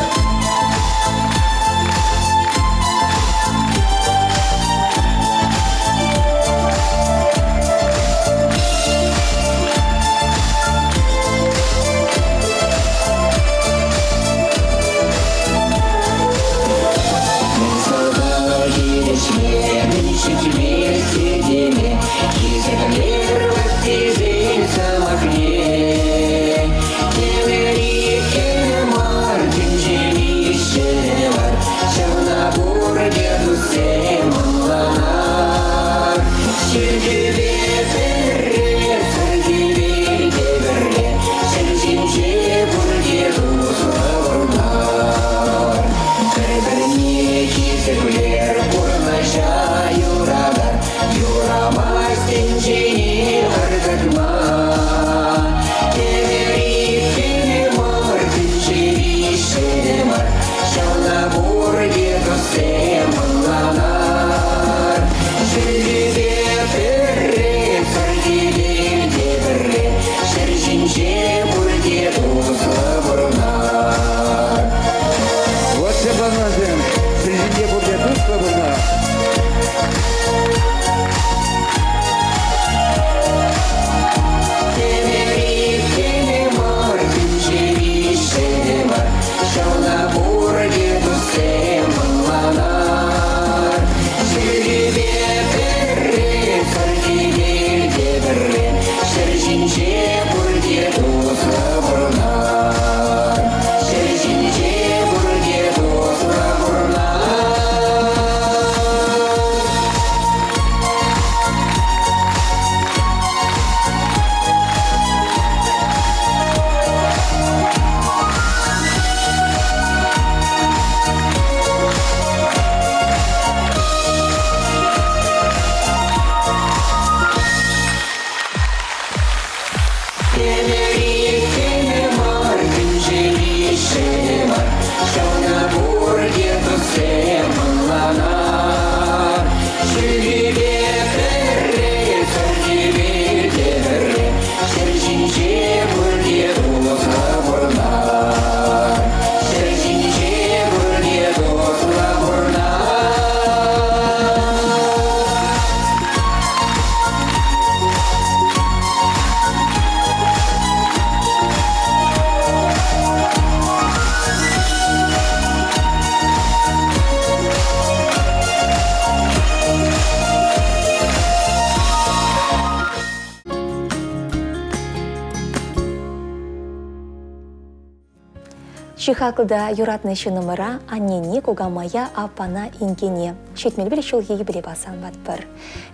Чи хаклӑ та юратнӑ ҫыннӑмӑра, аннене, кукамая, аппана, инкене 71 ҫулхи юбилейпа саламлатпӑр.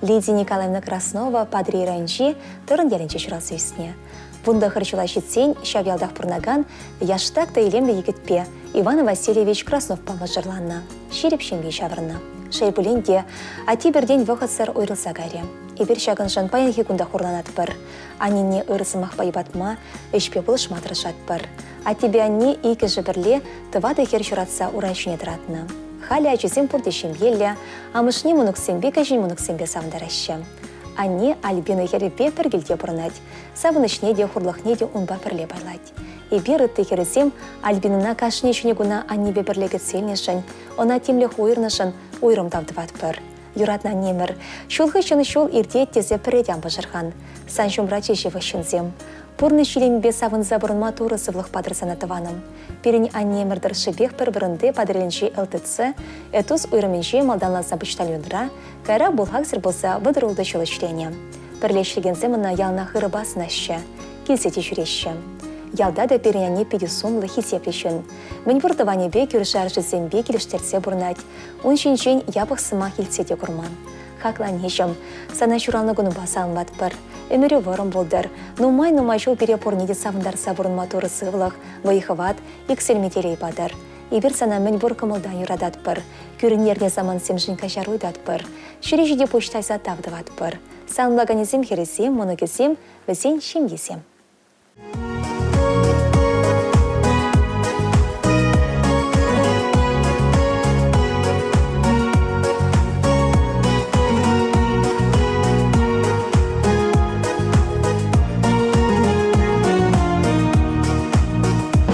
Лидия Николаевна Краснова Патӑрьел районӗнчи Тӑрӑн ялӗнче ҫуралса ӳснӗ. 19 ҫула ҫитсен ҫав ялтах пурӑнакан яштак та илемлӗ йӗкӗтпе Иван Васильевич Красновпа мӑшӑрланнӑ, ҫирӗп ҫемье ҫавӑрнӑ. Шел пулин те, атте пиртен вӑхӑтсӑр уйрӑлса кайрӗ. Эпир ҫакӑншӑн паянхи кун та хурланатпӑр. Аннене ырӑ сӑмахпа йӑпатма, ӗҫпе пулӑшма тӑрӑшатпӑр. Аттепе анне иккӗшӗ пӗрле тӑватӑ хӗр ҫуратса ура ҫине тӑратнӑ. Халӗ ачисем пурте ҫемьеллӗ, амӑшне мӑнуксемпе кӗҫӗн мӑнуксемпе савӑнтараҫҫӗ. Анне Альбина хӗрӗпе пӗр килте пурӑнать, савӑнӑҫне те, хурлӑхне те унпа пӗрле пайлать. Эпир, ытти хӗрӗсем, Альбинӑна кашни ҫӗнӗ куна аннепе пӗрле кӗтсе илнӗшӗн, ӑна тимлӗх уйӑрнӑшӑн уйрӑм тав тӑватпӑр. Юратнӑ аннемӗр, ҫул хыҫҫӑн ҫул иртет тесе пӗрре те ан пӑшӑрхан. Сан ҫумра чи ҫывӑх ҫынсем. Пурнӑҫ илемӗпе савӑнса пурӑнма Турӑ сывлӑх патӑр сана, тӑванӑм. Пирӗн аннемӗр тӑршшӗпех пӗр вырӑнти Патӑрьелӗнчи ЛТЦ, ЭТУС уйрӑмӗнче малтанласа почтальонра, кайра бухгалтер пулса 36 ҫул ӗҫленӗ. Пӗрле ӗҫлекенсем ӑна яланах ырӑпа сӑнаҫҫӗ, килсе те ҫӳреҫҫӗ. Ялта та пирӗн анне питӗ сумлӑ, хисеплӗ ҫын. Мӗнпур тӑванӗпе, кӳршӗ-аршисемпе килӗштерсе пурӑнать. Ун ҫинчен япӑх сӑмах илтсе те курман. Хаклӑ аннеҫӗм, сана ҫуралнӑ кунупа саламлатпӑр. Ӗмӗрӳ вӑрӑм пултӑр. Нумай-нумай ҫул пире пурне те савӑнтарса пурӑнма Турӑ сывлӑх, вӑй-хӑват, иксӗлми телей патӑр. Эпир сана мӗнпур кӑмӑлтан юрататпӑр. Кӳрентернӗ самантсемшӗн каҫару ыйтатпӑр. Ҫӗре ҫити пуҫ тайса тав тӑватпӑр. Саламлаканӗсем хӗрӗсем, мӑнукӗсем, вӗсен ҫемйисем.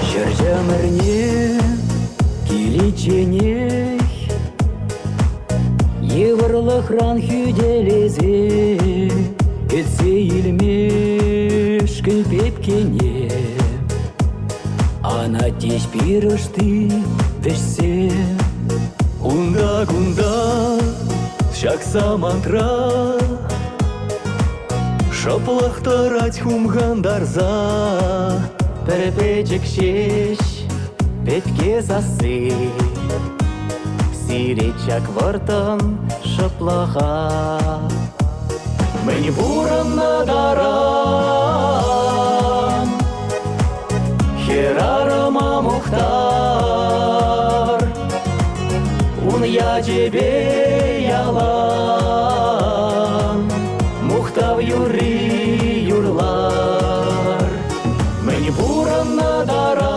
Ҫӗр чӑмӑрне киличченех Йывӑрлӑхран хӳтӗлесе кӗтсе илмешкӗн пепкене Анатеҫ пирӗшти вӗҫсе. Унта-кунта ҫак самантра Шӑплӑх тӑрать хумхантарса. Пӗр пӗчӗк ҫеҫ пепке сасси Сирет ҫак вӑрттӑн шӑплӑха. Мӗн пурӑннӑ таран Хӗрарӑма мухтар, Ун ячӗпе ялан Мухтав юрри юрлар. Мӗн пурӑннӑ таран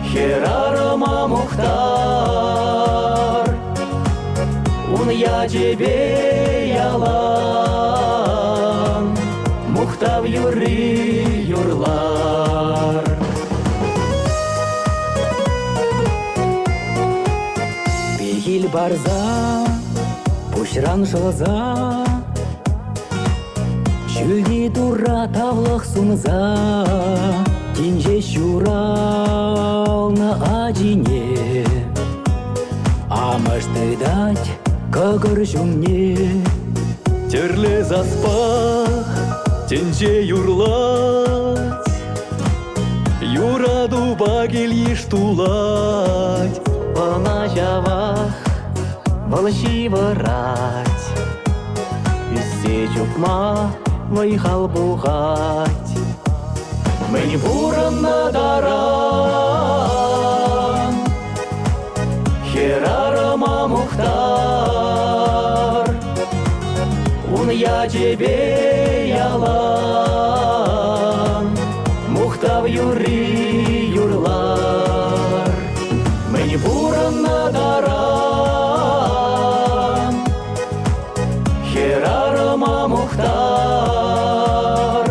Хӗрарӑма мухтар, Ун ячӗпе ялан Мухтав юрри юрлар. Пехил парса, пуҫран шӑлса, Ҫӳлти Турра тавлӑх сунса, Тин ҫеҫ ҫуралнӑ ачине Амӑш тытать кӑкӑр ҫумне. Тӗрлӗ саспа тӗнче юрлать, Юратупа кил-йыш тулать. Ӑна ҫавах вӑл ҫывӑрать, Ӳссе чупма вӑй-хал пухать. Мӗн пурӑннӑ таран Хӗрарӑма мухтар, Ун ячӗпе ялан Мухтав юрри юрлар. Мӗн пурӑннӑ таран Хӗрарӑма мухтар,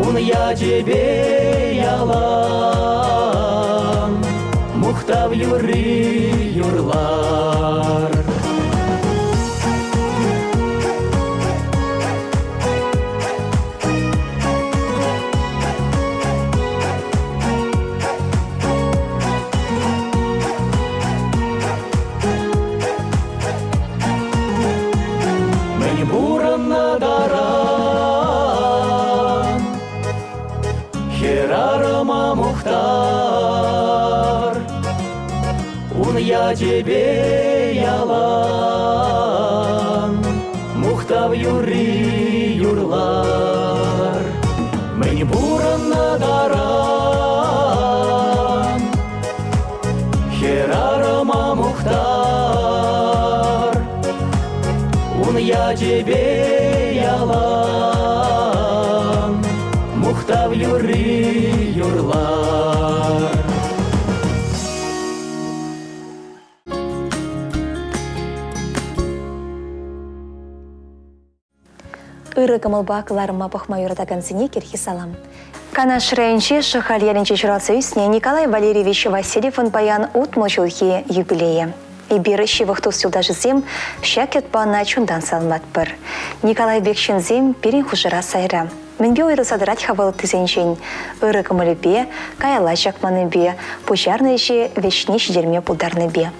Ун ячӗпе ялан Мухтав юрри юрлар. Мӗн пурӑннӑ таран. Ун ячӗпе ялан мухтав юрри юрлар. Мӗн пурӑннӑ таран хӗрарӑма мухтар. Ун ячӗпе ялан мухтав юрри юрлар. Ырӑ кӑмӑлпа кӑларӑма пӑхма юратакансене кӗрхи салам. Канаш районӗнчи Шӑхаль ялӗнче ҫуралса ӳснӗ Николай Валерьевич Васильевӑн паян 60 ҫулхи юбилейӗ. Эпир ҫывӑх тус-юлташӗсем ҫак ятпа ӑна чунтан саламлатпӑр. Николай пек ҫынсем пирӗн хушӑра сайра. Мӗнпе уйрӑлса тӑрать-ха вӑл ыттисенчен? Ырӑ кӑмӑлӗпе, каялла чакманнипе, пуҫарнӑ ӗҫе вӗҫне ҫитерме пултарнипе.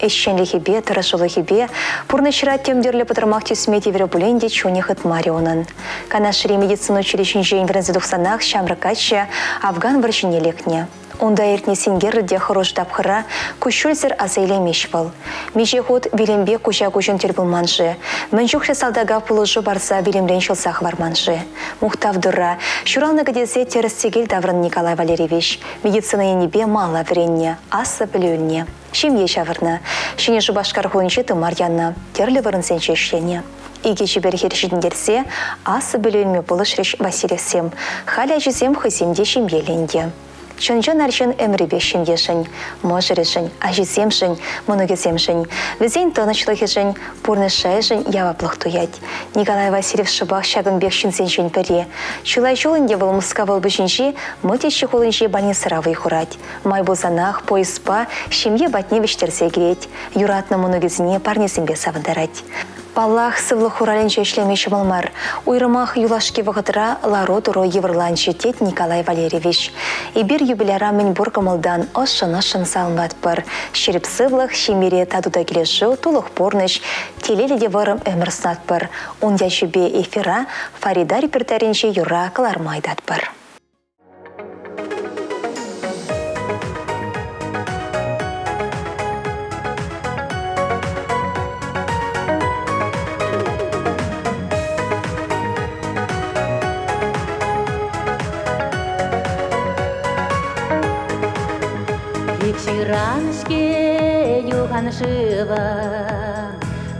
Ӗҫченлӗхӗпе, тӑрӑшулӑхӗпе пурнӑҫра тем тӗрлӗ пӑтӑрмах тӳсме тиврӗ пулин те чунӗ хытмарӗ унӑн. Канашри медицина училищинчен вӗренсе тухсанах ҫамрӑк каччӑ Афган вӑрҫине лекнӗ. Унта иртнӗ синкерлӗ те хӑрушӑ тапхӑра куҫҫульсӗр аса илеймест вӑл. Миҫе хут вилӗмпе куҫа-куҫӑн тӗл пулман-ши? Мӗн чухлӗ салтака пулӑшу парса вилӗмрен ҫӑлса хӑварман-ши? Мухтав Турра, ҫуралнӑ кӗтесе тӗрӗс-тӗкел таврӑннӑ Николай Валерьевич. Медицина енӗпе малла вӗреннӗ, аслӑ пӗлӳ илнӗ. Ҫемье ҫавӑрнӑ. Ҫӗнӗ Шупашкар хулинче тымар янӑ, тӗрлӗ вырӑнсенче ӗҫленӗ. Икӗ чипер хӗр ҫитӗнтерсе аслӑ пӗлӳ илме пулӑшрӗҫ Васильевсем. Халӗ ачисем хӑйсем те ҫемьеллӗ ӗнтӗ. Чӑн-чӑн арҫын ӗмрипе ҫемьешӗн, мӑшӑрӗшӗн, ачисемшӗн, мӑнукӗсемшӗн, вӗсен тӑнӑҫлӑхӗшӗн, пурнӑҫ шайӗшӗн яваплӑх туять. Николай Васильев шӑпах ҫакӑн пек ҫынсенчен пӗри. Чылай ҫул ӗнтӗ вӑл Мускав облаҫӗнчи Мытищи хулинчи больницӑра вӑй хурать. Май пулсанах поездпа ҫемье патне вӗҫтерсе килет, юратнӑ мӑнукӗсене парнесемпе савӑнтарать. Паллах, сывлӑх хуралӗнче ӗҫлеме ҫӑмӑл мар. Уйрӑмах юлашки вӑхӑтра лару-тӑру йывӑрланчӗ, тет Николай Валерьевич. Эпир юбиляра мӗнпур кӑмӑлтан ӑшшӑн-ӑшшӑн саламлатпӑр. Ҫирӗп сывлӑх, ҫемьере тату та килӗшӳ, тулӑх пурнӑҫ, телейлӗ те вӑрӑм ӗмӗр сунатпӑр. Ун ячӗпе эфира Фарида репертуарӗнчи юрра кӑларма ыйтатпӑр. Ҫыран-ҫке юхан шыва,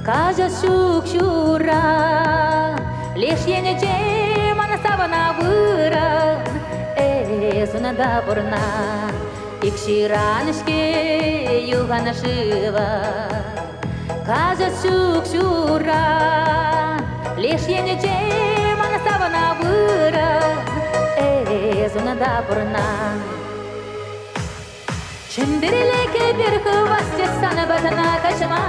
Каҫа ҫук ҫура, Леш енӗнче ман савӑна вырӑн, Эс унта пурна. Ик ҫыран-ҫке юхан шыва, Каҫа ҫук ҫура, Леш енӗнче ман савӑна вырӑн, Эс унта пурна. Чӗмпӗрле кӗпер хывасчӗ сана патна каҫма,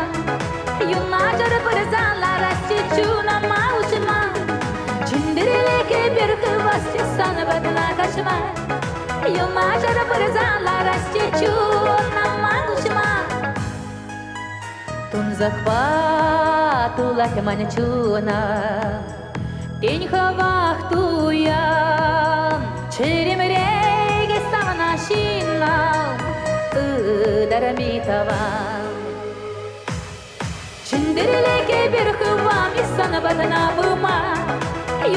Юнашар пырса ларасчӗ чунӑма уҫма. Чӗмпӗрле кӗпер хывасчӗ сана патна каҫма, Юнашар пырса ларасчӗ чунӑма уҫма. Тунсӑхпа тулать ман чуна, Тен, хӑвах туян, чӗремре савна ҫыннам, ытарми тӑван. Чӗнтӗрле кӗпер хывам-и сан патна пыма,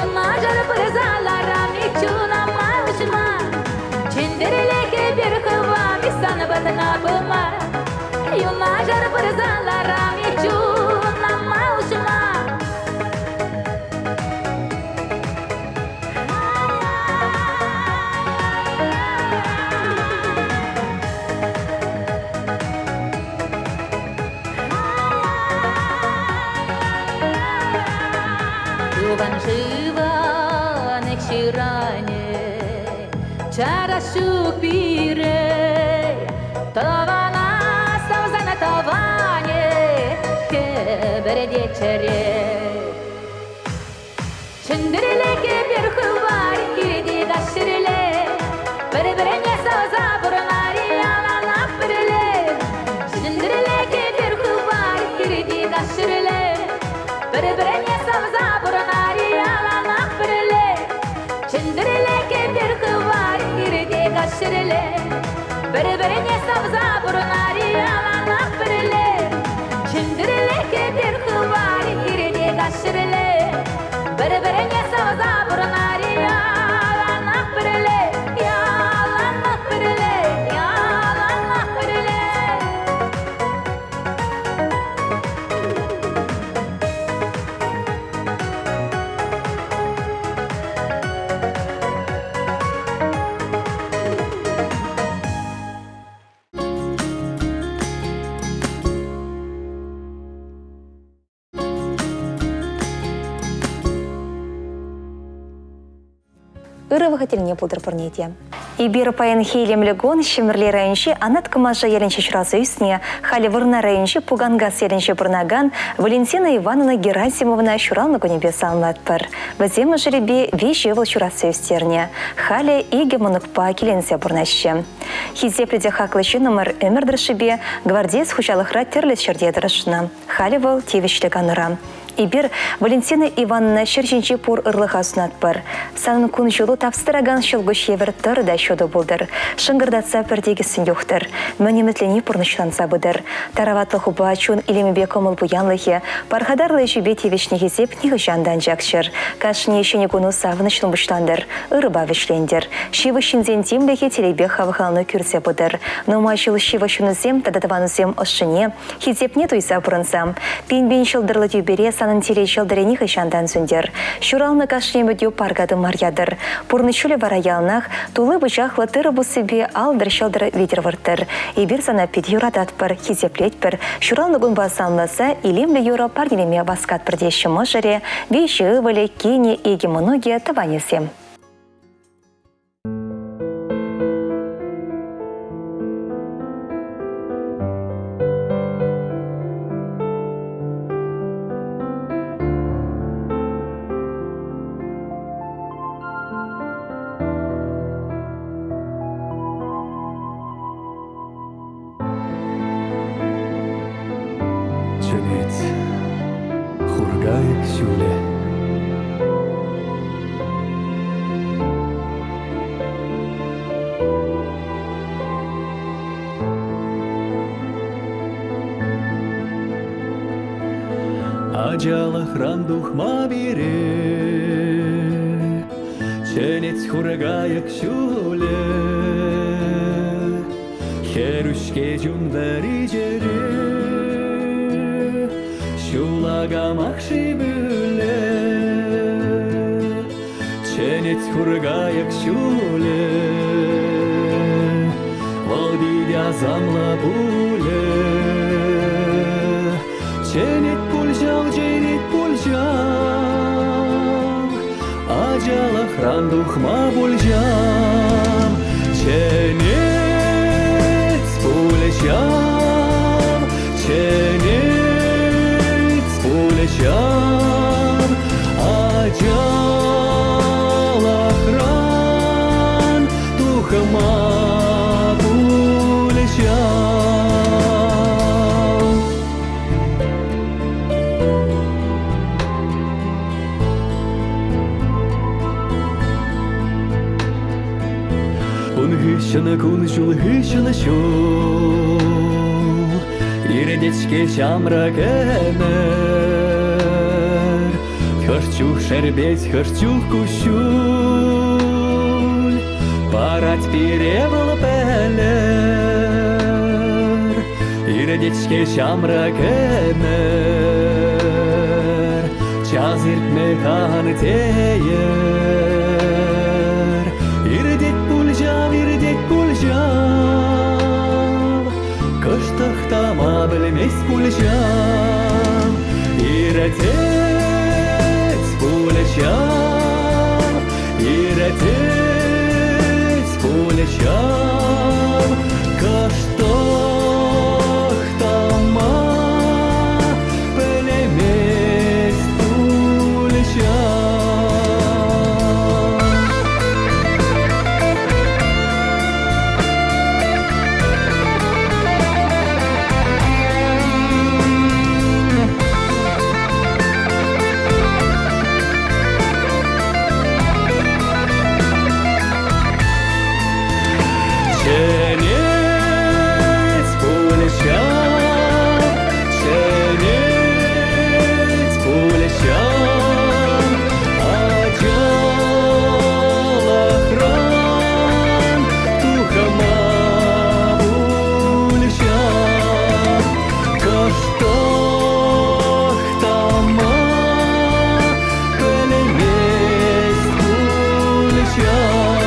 Юнашар пырса ларам-и чунӑма уҫма. Чӗнтӗрле кӗпер хывам-и сан патна пыма, Юнашар пырса ларам-и чунӑма уҫма. Юхан шыван ҫыранӗ чара ҫук пире, Тӑвана савсан тӑванӗ хӗпӗртет чӗре. Чӗнтӗрле кӗпер хывар килте каҫ-ҫӗрле, Пӗр-пӗрне савса пурӑнар яланах пӗрле. Чӗнтӗрле кӗпер хывар килте каҫ-ҫӗрле, Пӗр-пӗрне савса пурӑнар яланах пӗрле. Чӗнтӗрле кӗпер хывар килте каҫ-ҫӗрле, Пӗр-пӗрне савса пурӑнар яланах. Ырӑ вӑхӑт тӗлне пултӑр пурне те. Эпир паянхи илемлӗ кун Ҫӗмӗрле районӗнчи Анат Кӑмаша ялӗнче ҫуралса ӳснӗ, халӗ Вӑрнар районӗнчи Пуканкас ялӗнче пурӑнакан Валентина Ивановна Герасимовна ҫуралнӑ кунӗпе саламлатпӑр. Вӗсем мӑшӑрӗпе виҫӗ ывӑл ҫуратса ӳстернӗ. Халӗ икӗ мӑнукпа киленсе пурӑнаҫҫӗ. Хисеплӗ те хаклӑ ҫыннӑмӑр ӗмӗр тӑршшӗпе Гвардеец хуҫалӑхра тӗрлӗ ҫӗрте тӑрӑшнӑ. Халӗ вӑл тивӗҫлӗ канура. Эпир Валентина Ивановна ҫӗр ҫинчи пур ырлӑха сунатпӑр. Санӑн кун-ҫулу тапса тӑракан ҫӑлкуҫ евӗр тӑрӑ та ҫутӑ пултӑр. Шӑнкӑртатса пӗр тикӗссӗн юхтӑр. Мӗн ӗмӗтлени пурнӑҫланса пытӑр. Тараватлӑхупа, чун илемӗпе кӑмӑл пуянлӑхӗ, пархатарлӑ ӗҫӳпе тивӗҫнӗ хисеп нихӑҫан та ан чакчӑр. Кашни ҫӗнӗ куну савӑнӑҫлӑн пуҫлантӑр, ырӑпа вӗҫлентӗр. Ҫывӑх ҫынсен тимлӗхӗ телейпе хавхалану кӳрсе пытӑр. Нумай ҫул ҫывӑх ҫыннусем тата тӑванусем ӑшшине, Хисепне туйса пурӑнсам. Пин-пин ҫӑлтӑрлӑ тӳпере санӑн телей ҫӑлтӑрӗ нихӑҫан та ан сӳнтер. Ҫуралнӑ кашни ӗмӗтӳ парка тымар ятӑр. Пурнӑҫ ҫулӗ вара яланах тулли пучахлӑ тырӑ пуссипе алтӑр ҫӑлтӑр витӗр вырттӑр. Эпир сана пит юрататпӑр, хисеплетпӗр, ҫуралнӑ кунпа саламласа илемлӗ юрӑ парнелеме васкатпӑр теҫҫӗ мӑшӑрӗ, виҫӗ ывӑлӗ, кинӗ, икӗ мӑнукӗ, тӑванӗсем. Чӗнет хуркайӑк ҫулӗ. Ачалӑхран тухма пире Чӗнет хуркайӑк ҫулӗ. Хӗрӳ-ҫке чун вӗри чӗре, Ҫулакамах-ши пӳле? Чӗнет хуркайӑк ҫулӗ, Вӑл пит асамлӑ пулӗ. Чӗнет пуль ҫав, чӗнет пуль ҫав, Ачалӑхран тухма пуль ҫав. Чӗнет пуль ҫав, чӗнет пуль ҫав, Ачалӑхран тухма пуль ҫав. Ун хыҫҫӑн кун-ҫул хыҫҫӑн ҫул Иртет-ҫке ҫамрӑк ӗмӗр. Хӑш чух шерпет, хӑш чух куҫҫуль Парать пире вӑл пӗлӗр. Иртет-ҫке ҫамрӑк ӗмӗр, Час иртме хан тейӗр. Иртет пуль ҫав, иртет пуль ҫав, Кӑштах тама пӗлмест пуль ҫав. Иртет пуль ҫав, Иртет пуль ҫав, Кӑштах тама пӗлмест пуль ҫав. Чӗнет пуль ҫав, чӗнет пуль ҫав, ачалӑхран тухма пуль ҫав. Кӑштах тама пӗлмест пуль ҫав.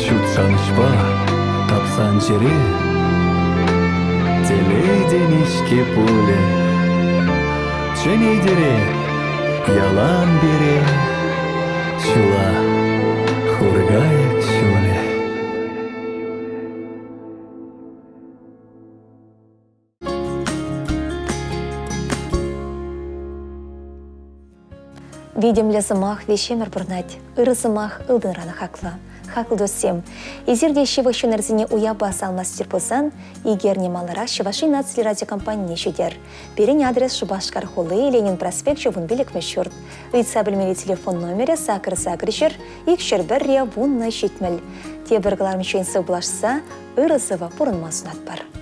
Ҫут шанӑҫпа тапсан чӗре Телей тени-ҫке пулӗ. Чӗнетӗре. Ялан пире ҫула хуркайӑк ҫулӗ. Витӗмлӗ сӑмах виҫемӗр пурӑнать. Ырӑ сӑмах ылтӑнран хаклӑ. Хаклӑ туссем, эсир те ҫывӑх ҫыннӑрсене уявпа саламлас пулсан, икӗ эрне маларах Чӑваш Ен наци радиокомпанине ҫитер. Пирӗн адрес Шупашкар хули, Ленин проспекчӗ 15-мӗш ҫурт. Ыйтса пӗлмелли телефон номерӗ сакӑр сакӑр ҫӗр, икҫӗр пӗрре, 10 70. Тепӗр кӑларӑмччен сывпуллашса ырӑ-сывӑ пурӑнма сунатпӑр.